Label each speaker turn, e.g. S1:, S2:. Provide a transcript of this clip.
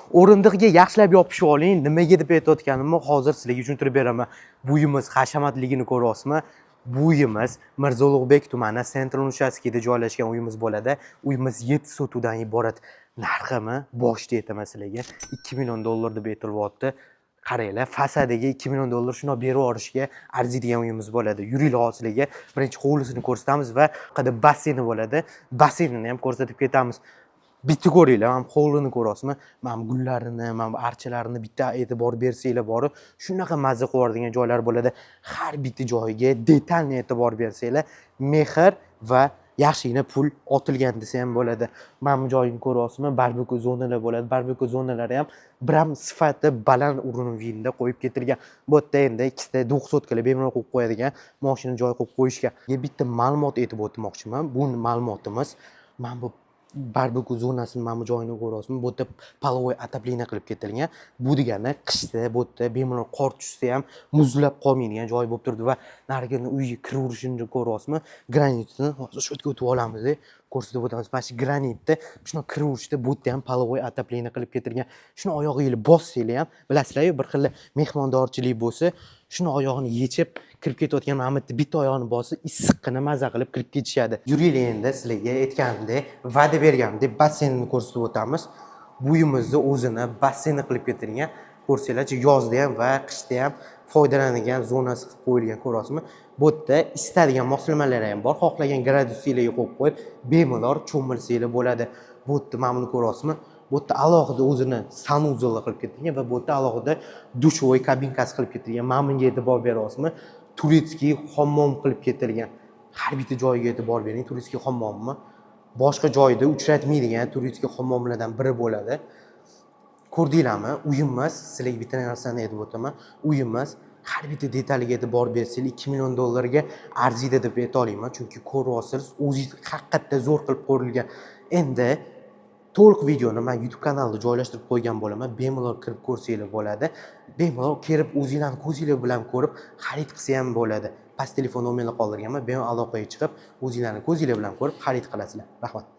S1: O'rindiqga yaxshilab yopishib oling. Nimaga deb aytayotganimni hozir sizlarga tushuntirib beraman. Bu uyimiz hashamatligini ko'ryapsizmi? Bu uyimiz Mirzo Ulug'bek tumani Central uchastkasida joylashgan uyimiz bo'ladi. Uyimiz 7 sotixdan iborat. Narximi boshida aytaman sizlarga, 2 million dollar deb aytilyapti. Qaranglar, fasadiga 2 million dollar shundoq berib yuborishga arziydigan uyimiz bo'ladi. Yuringlar, hozir sizlarga birinchi hovlisini ko'rsatamiz va qayerda basseyni bo'ladi, basseynini ham ko'rsatib ketamiz. Bitta ko'ringlar, mana bu hovlini ko'ryapsizmi? Mana bu gullarini, mana bu archalarini bitta e'tibor bersanglar borib, shunaqa mazza qilib yuboradigan joylar bo'ladi. Har bitta joyiga детальный e'tibor bersanglar, mehr va yaxshigina pul otilgan desa ham bo'ladi. Mana bu joyini ko'ryapsizmi? Barbeku zonalar bo'ladi. Barbeku zonalari ham biram sifati baland уровень da qo'yib ketilgan. Bu yerda endi ikkita двухсотка lar bemalol qo'yib qo'yadigan moshina joy qo'yib qo'yishgan. Bitta ma'lumot aytib o'tmoqchiman. Bu ma'lumotimiz mana bu barbeku zonasini, mana bu joyini ko'ryapsizmi? Bu yerda половой отопление qilib ketilgan. Bu degani qishda bu yerda bemalol qor tushsa ham muzlab qolmaydigan joy bo'lib turibdi. Va narigini, uyga kiraverishini ko'ryapsizmi? Granitni hozir shu yerga o'tib olamiz, ko'rsatib o'tamiz. Mana shu granitni shundoq kiraverishda bu yerda ham половой отопление qilib ketilgan. Shuni oyog'inglar bossanglar ham, bilasizlar-yu, bir xil mehmondorchilik bo'lsa, shuni oyog'ini yechib kirib ketayotgan, mana bu yerda bitta oyog'ini bosib, issiqqina maza qilib kirib ketishadi. Yuringlar, endi sizlarga aytganimdek, va'da berganimdek, basseynini ko'rsatib o'tamiz. Bu uyimizni o'zini basseyni qilib ketilgan. Ko'rsanglarchi, yozda ham va qishda ham foydalanadigan zonasi qilib qo'yilgan, ko'ryapsizmi? Bu yerda isitadigan moslamalar ham bor. Xohlagan gradusinglarga qo'yib qo'yib, bemalol cho'milsanglar bo'ladi. Bu yerda mana buni ko'ryapsizmi? Bu yerda alohida o'zini санузел i qilib ketilgan va bu yerda alohida душевой kabinkasi qilib ketilgan. Mana bunga e'tibor beryapsizmi? Турецкий hammom qilib ketilgan. Har bitta joyiga e'tibor bering. Турецкий hammomni boshqa joyda uchratmaydigan турецкий hammomlardan biri bo'ladi. Ko'rdinglarmi? Uyimiz, sizlarga bitta narsani aytib o'taman, uyimiz har bitta detaliga e'tibor bersanglar, 2 million dollarga arziydi deb ayta olaman, chunki ko'ryapsiz o'zingiz, haqiqatda zo'r qilib ko'rilgan. Endi to'liq videoni man YouTube kanalida joylashtirib qo'ygan bo'laman, bemalol kirib ko'rsanglar bo'ladi. Bemalol kirib, o'zinglarni ko'zinglar bilan ko'rib xarid qilsa ham bo'ladi. Past telefon nomerini qoldirganman, bemalol aloqaga chiqib, o'zinglarni ko'zinglar bilan ko'rib xarid qilasizlar. Rahmat.